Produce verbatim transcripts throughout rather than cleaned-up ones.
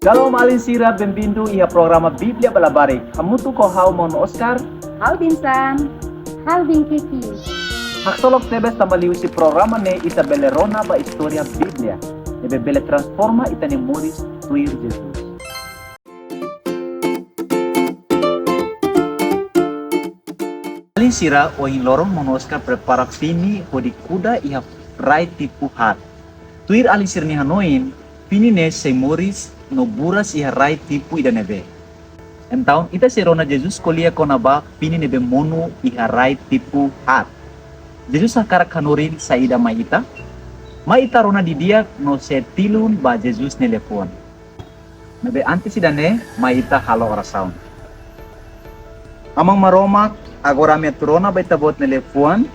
Shalom alin sira, benvindu iha programa Bíblia ba Labarik. Hamutuk ho ha'u maun Oscar. Ha'u Binsan. Ha'u Bin Kiki. Haksolok tebes tanba liuhusi programa ne'e ita bele rona ba istória Bíblia ne'ebé bele transforma ita-nia moris tuir Jesus. Alin sira, ohin loron maun Oscar prepara fini hodi kuda iha rai tipu haat. Tuir alin sira-nia hanoin, fini ne'e sei moris no buras iha rai tipu ida-ne'ebé. Entaun, ita sei rona Jesus ko'alia kona-ba fini ne'ebé monu iha rai tipu haat. Jesus hakarak hanorin saida mai ita? Mai ita rona didi'ak no see tilun ba Jesus nia liafuan. Maibé antes ida-ne'e, mai ita halo orasaun. Aman Maromak, agora ami atu rona ba Ita-Boot nia liafuan,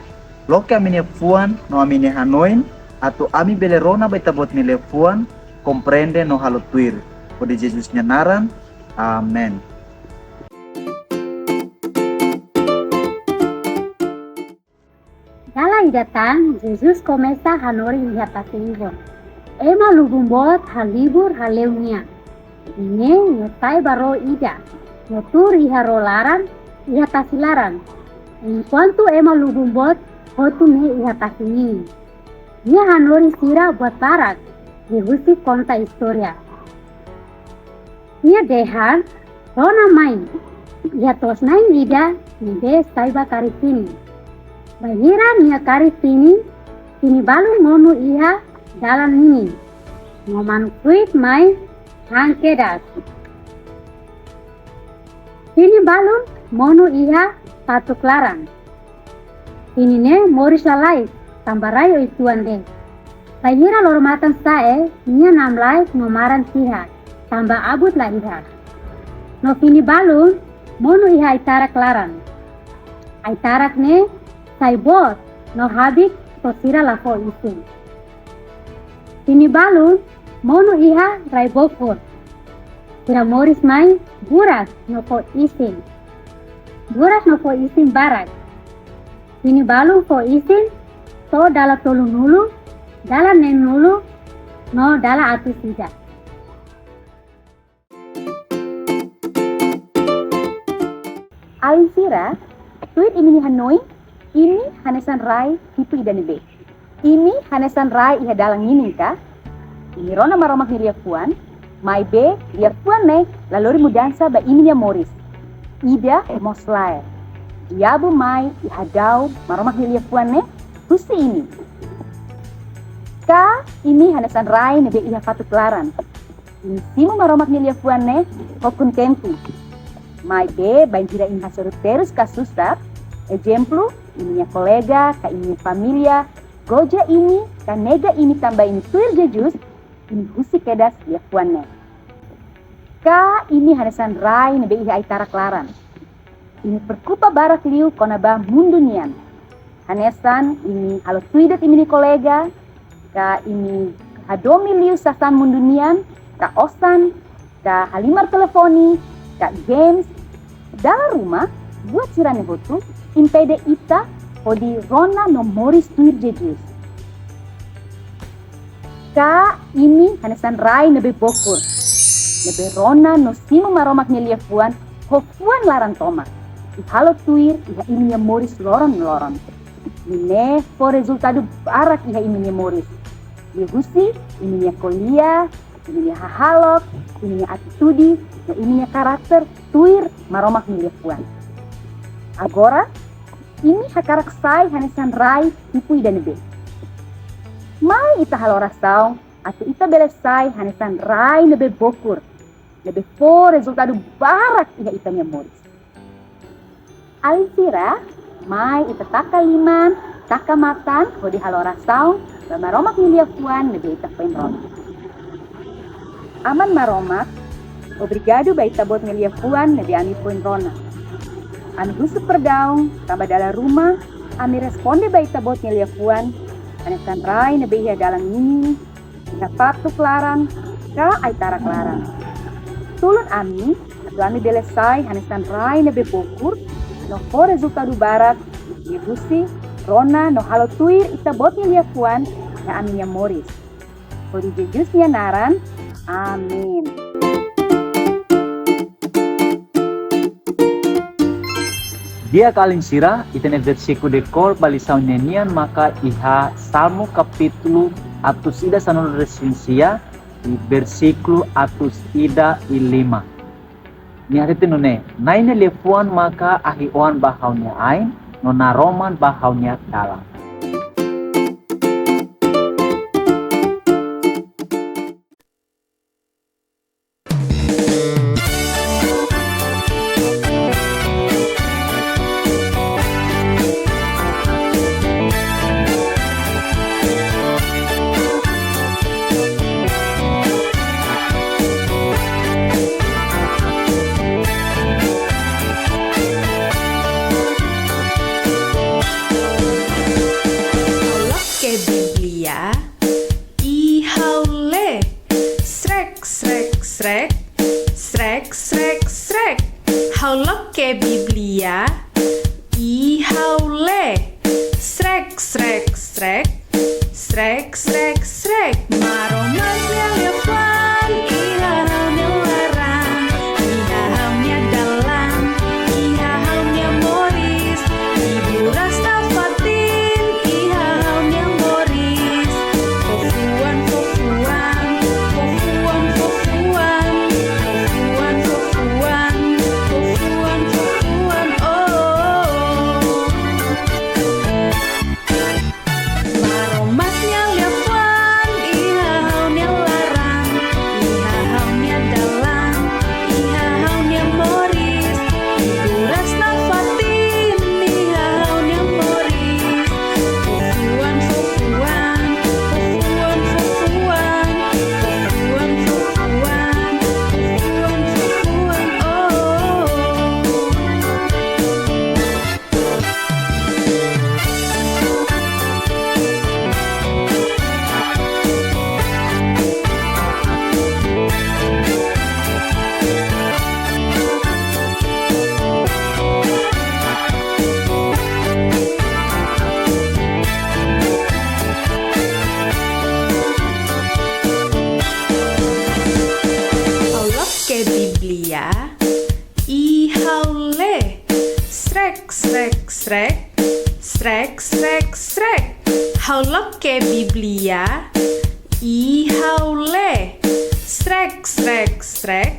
loke ami-nia fuan no ami-nia hanoin, atu ami bele rona ba Ita-Boot nia liafuan, komprende no halo tuir. Hodi Jesus nia naran, amen. Dala ida tan, Jesus komesa hanorin iha tasi-ibun. Ema lubun boot halibur hale'u Nia. Ne'e Nia sai ba ró ida, no tuur iha ró laran, iha tasi laran. Enkuantu ema lubun boot hotu ne'e iha tasi ninin. Nia hanorin sira buat barak, liuhusi konta istória. Nia dehan, rona mai, iha to'os-na'in ida ne'ebé sai ba karik fini. Bainhira nia karik fini, fini balun monu iha dalan ninin. No manuk-fuik mai han kedas. Fini balun monu iha fatuk laran. Fini ne'e moris lalais, tanba rai uitoan de'it. Bainhira loro-matan sa'e, nia namlaik no maran tiha, tanba abut la iha. No fini balun monu iha ai-tarak laran. Ai-tarak ne'e sai boot no habik, to'o sira la fó isin. Fini balun monu iha rai bokur. Sira moris mai buras no fó isin. Buras no fó isin barak. Fini balun fó isin to'o dala tolunulu, dala neenulu, no dala atus ida. Alin sira, tuir imi-nia hanoin, imi hanesan rai tipu ida-ne'ebé? Imi hanesan rai iha dalan ninin ka? Imi rona Maromak nia liafuan, maibé liafuan ne'e la lori mudansa ba imi-nia moris. Ida mós lae. Diabu mai i hadau Maromak nia liafuan ne'e husi imi. Ka imi hanesan rai ne'ebé iha fatuk laran? Imi simu Maromak nia liafuan ne'e ho kontente. Maibé bainhira imi hasoru terus ka susar, ezemplu, imi-nia kolega ka imi-nia família goza imi ka nega imi tanba imi tuir Jesus, imi husik kedas liafuan ne'e. Ka imi hanesan rai ne'ebé iha ai-tarak laran? Imi preokupa barak liu kona-ba mundu nian. Hanesan imi halo tuir de'it imi-nia kolega, ka imi hadomi liu sasán mundu nian, ka osan, ka halimar telefone, ka games. Dala ruma, buat sira-ne'e hotu impede ita hodi rona no moris tuir Jesus. Ka imi hanesan rai ne'ebé bokur, ne'ebé rona no simu Maromak nia liafuan ho fuan laran tomak, i halo tuir iha imi-nia moris loron-loron. Ne'e fó rezultadu barak iha imi-nia moris. Liuhusi imi-nia ko'alia, imi-nia hahalok, imi-nia atitude, no imi-nia karakter tuir Maromak nia liafuan. Agora, imi hakarak sai hanesan rai tipu ida-ne'ebé? Mai ita halo orasaun atu ita bele sai hanesan rai ne'ebé bokur, ne'ebé fó rezultadu barak iha ita-nia moris. Alin sira, mai ita taka liman, taka matan, hodi halo orasaun ba Maromak nia liafuan ne'ebé ita foin rona. Aman Maromak, obrigadu ba Ita-Boot nia liafuan ne'ebé ami foin rona. Ami husu perdaun, tanba dala ruma ami responde ba Ita-Boot nia liafuan hanesan rai ne'ebé iha dalan ninin, iha fatuk laran, ka ai-tarak laran. Tulun ami, atu ami bele sai hanesan rai ne'ebé bokur, no fó rezultadu barak, liuhusi rona no halo tuir Ita-Boot nia liafuan iha ami-nia moris. Hodi Jesus nia naran, amen. Di'ak alin sira, ita-nia versíkulu dekór ba lisaun ne'e nian maka iha Salmu kapítulu atus ida sanulu-resin-sia, i versíkulu atus ida i lima. Nia hatete nune'e: Na'i nia liafuan maka ahi-oan ba ha'u-nia ain, no naroman ba ha'u-nia dalan. Ha'u loke Bíblia, i ha'u lee. Srek, srek, srek. Srek, srek, srek. Ha'u loke Bíblia, i ha'u lee. Srek, srek, srek. Srek, srek, srek. Maromak nia liafuan iha ha'u-nia laran, iha ha'u-nia dalan, iha ha'u-nia moris. Liburas nafatin iha ha'u-nia moris. Fuan, fuan, fuan, fuan, fuan, fuan, fuan, fuan, fuan, oh. Maromak nia liafuan iha ha'u-nia laran, iha ha'u-nia dalan, iha ha'u-nia moris. Liburas nafatin iha ha'u-nia moris. Fuan, fuan, fuan, fuan, fuan, fuan, fuan, fuan, oh. Ha'u loke Bíblia, i ha'u lee. Srek, srek, srek. Srek, srek, srek. Ha'u loke Bíblia, i ha'u lee. Srek, srek, srek.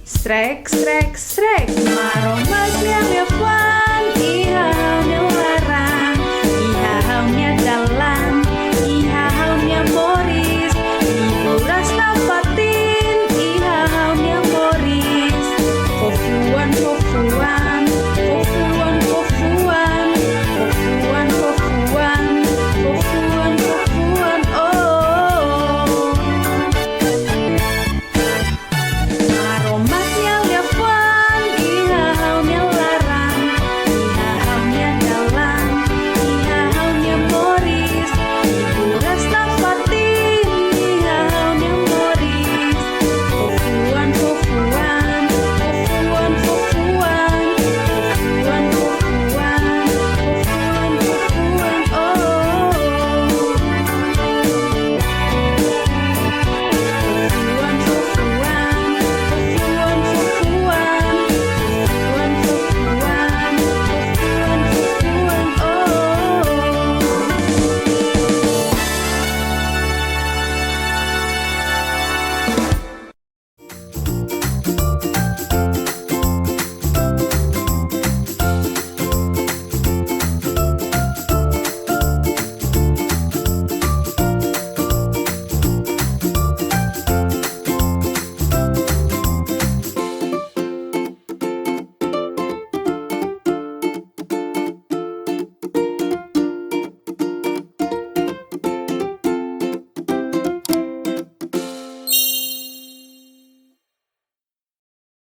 Srek, srek, srek. Maromak nia liafuan iha